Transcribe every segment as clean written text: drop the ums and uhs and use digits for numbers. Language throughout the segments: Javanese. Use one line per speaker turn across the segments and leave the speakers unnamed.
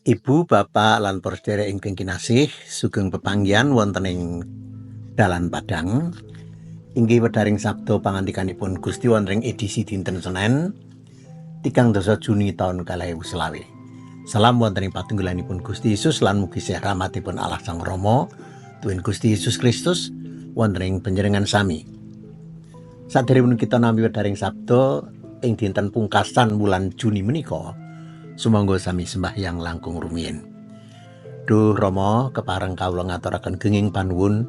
Ibu, bapak, lan para sedherek ingkang kinasih, sugeng pepanggihan wonten ing dalan Padang. Inggih wedharing sabda pangandikanipun Gusti wonten ing edisi dinten Senin, 30 Juni taun 2025. Salam wonten ing patunggilanipun Gusti Yesus lan mugi sih rahmatipun Allah Sang Rama, Tuhan Gusti Yesus Kristus wonten ing panjenengan sami. Saderengipun kita nampi wedharing sabda ing dinten pungkasan wulan Juni menika, sumangga sami sembahyang langkung rumiyin. Duh Rama, kepareng kawula ngaturaken genging panuwun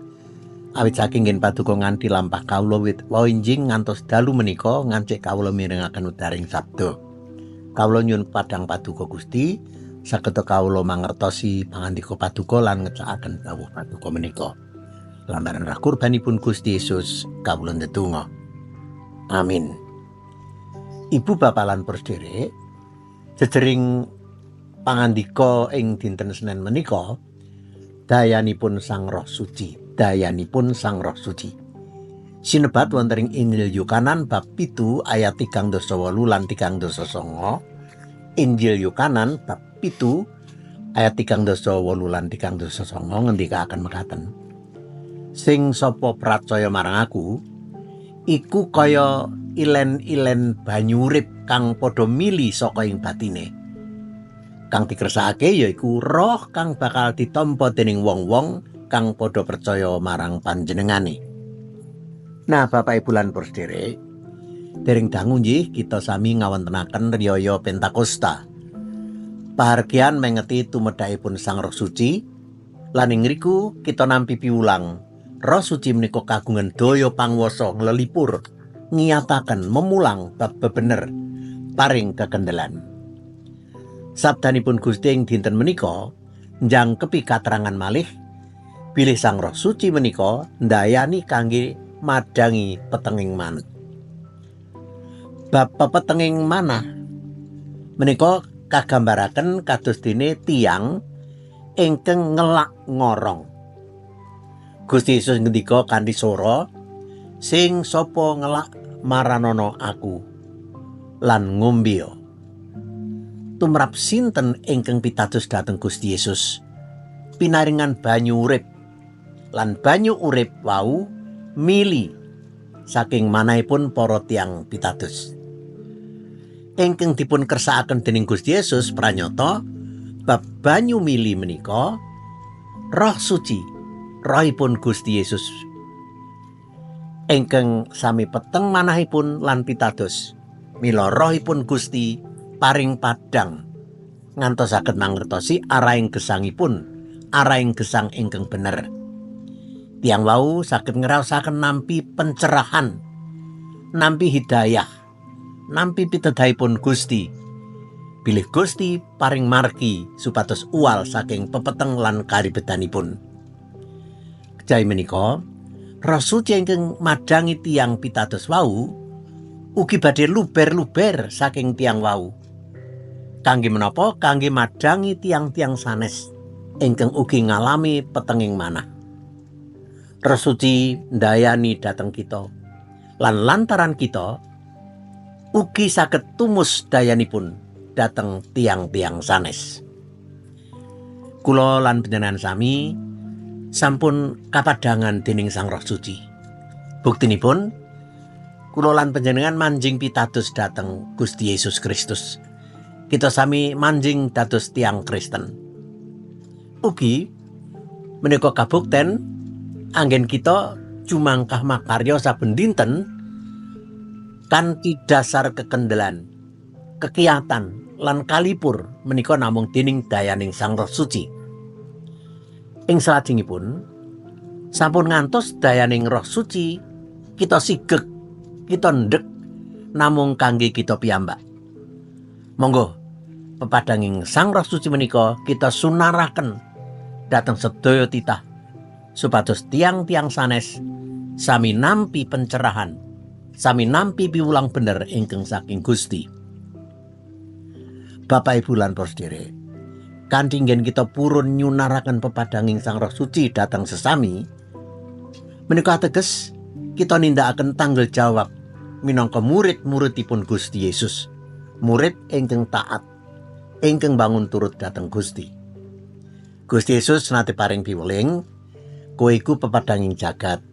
awit saking ngen paduka nganti lampah kawula wit enjing ngantos dalu menika ngancik kawula mirengaken wedharing sabda. Kawula nyuwun padang paduka Gusti, saged kawula mangertosi pangandika paduka lan ngecakaken dawuh paduka menika. Lantaran rah kurbanipun Gusti Yesus kawula ndedonga. Amin. Ibu bapak lan para sedherek, jejering pangandika ing dinten Senin menika dayanipun Sang Roh Suci, dayanipun Sang Roh Suci. Sinebat wonten ing Injil Yohanan bab 7 ayat 38 lan 39. Injil Yohanan bab 7 ayat 38 lan 39 ngendikaaken mekaten. Sing sapa pracaya marang aku iku kaya ilen-ilen banyu urip kang padha mili saka ing batine. Kang dikersakake yaiku roh kang bakal ditampa dening wong-wong kang padha percaya marang panjenengane. Nah, Bapak Ibu lan para sedherek, dereng dangu nggih kita sami ngawontenaken riyaya Pentakosta. Pahargyan mengeti tumedakipun Sang Roh Suci lan ing ngriku kita nampi piwulang. Roh Suci menika kagungan daya pangwasa nglelipur, ngiyataken, memulang bab bebener, paring kekendelan. Sabdanipun Gusti ing dinten menika njangkepi katerangan malih bilih Sang Roh Suci menika ndayani kangge madhangi petenging manah. Bab pepetenging manah menika kagambaraken kados dene tiyang ingkang ngelak ngorong. Gusti Yesus ngendika kanthi swara, "Sing sapa ngelak maranono aku lan ngombe." Tumrap sinten ingkang pitados dhateng Gusti Yesus pinaringan banyu urip, lan banyu urip wau mili saking manahipun para tiyang pitados. Ingkang dipun kersakaken dening Gusti Yesus pranyata bab banyu mili menika Roh Suci, rohipun Gusti Yesus ingkang sami peteng manahipun lan pitados. Mila rohipun Gusti paring padang ngantos saged mangertosi arahing gesangipun, arahing gesang ingkang bener. Tiang wau saged ngraosaken nampi pencerahan, nampi hidayah, nampi pitedahipun Gusti. Bilih Gusti paring margi supados uwal saking pepeteng lan karibedanipun. Kejawi menika, Roh Suci ingkang madhangi tiyang pitados wau ugi badhe luber-luber saking tiyang wau. Kangge menapa? Kangge madhangi tiyang-tiyang sanes ingkang ugi ngalami petenging manah. Roh Suci ndayani dhateng kita lan lantaran kita ugi saged tumus dayanipun dhateng tiyang-tiyang sanes. Kula lan panjenengan sami sampun kapadhangan dening Sang Roh Suci. Buktinipun kula lan panjenengan manjing pitados dhateng Gusti Yesus Kristus. Kita sami manjing dados tiyang Kristen. Ugi menika kabukten anggen kita cumangkah makarya saben dinten kanthi dasar kekendelan, kekiatan lan kalipur menika namung dening dayaning Sang Roh Suci. Ing salajengipun sampun ngantos dayaning Roh Suci kita sigeg, kita ndek namung kangge kita piyambak. Monggo pepadanging Sang Roh Suci menika kita sunaraken dhateng sedaya titah supados tiang-tiang sanes sami nampi pencerahan, sami nampi piwulang bener ingkang saking Gusti. Bapak Ibu lan para sedherek, kanthi nggen kita purun nyunaraken pepadanging Sang Roh Suci dhateng sesami, menika ateges kita nindakaken tanggung jawab minangka murid-muridipun Gusti Yesus, murid ingkang taat, Ingkang bangun turut dhateng Gusti. Gusti Yesus nate paring piweling, kowe iku pepadhanging jagat.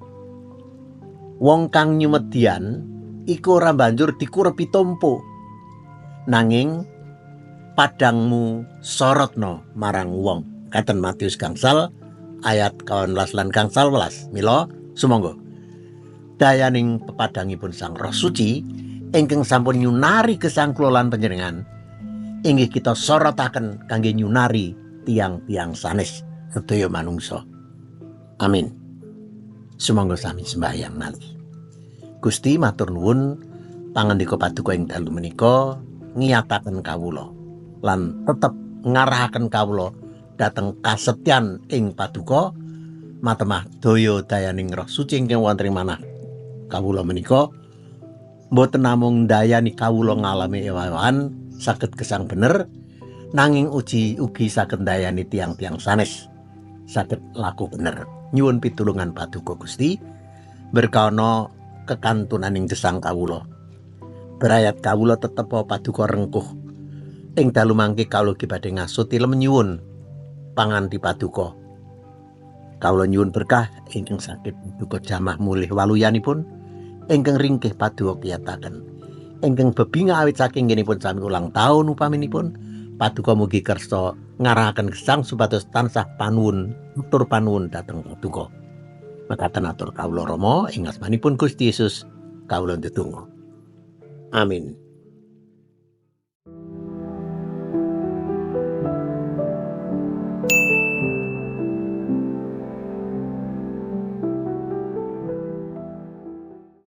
Wong kang nyumedian iku ora banjur dikurepi tompo. Nanging padangmu sorotno marang wong. Katen Matius gangsal ayat 18 lan gangsal welas. Mila sumangga dayaning pepadhangipun Sang Roh Suci ingkang sampun nyunari gesang kula lan panjenengan, inggih kita sorotaken kangge nyunari tiang-tiang sanes sedaya manungsa. Amin. Sumangga sami sembahyang malih. Gusti, matur nuwun pangandika paduka ing dalu menika ngiyataken kawula lan tetep ngarahaken kawula dhateng kasetyan ing paduka matemah daya dayaning Roh Suci ingkang wonten ing manah kawula menika mboten namung ndayani kawula ngalami ewahan saged gesang bener, nanging uji ugi saged ndayani tiang-tiang sanes saged laku bener. Nyuwun pitulungan paduka Gusti, berkana kekantunaning gesang kawula. Berayat kawula tetep paduka rengkuh. Ing dalu mangke kawula ugi badhe ngasuh tilem nyuwun panganti paduka. Kawula nyuwun berkah ingkang saged paduka jamah mulih waluyanipun ingkang ringkih paduka kiyataken. Ingkang bebingah awit saking nggenipun sami ulang tahun upaminipun, paduka mugi kersa ngarahaken gesang supados tansah panuwun atur panuwun dhateng paduka. Mekaten atur kawula Rama ing asmanipun Gusti Yesus kawula ndedonga. Amin.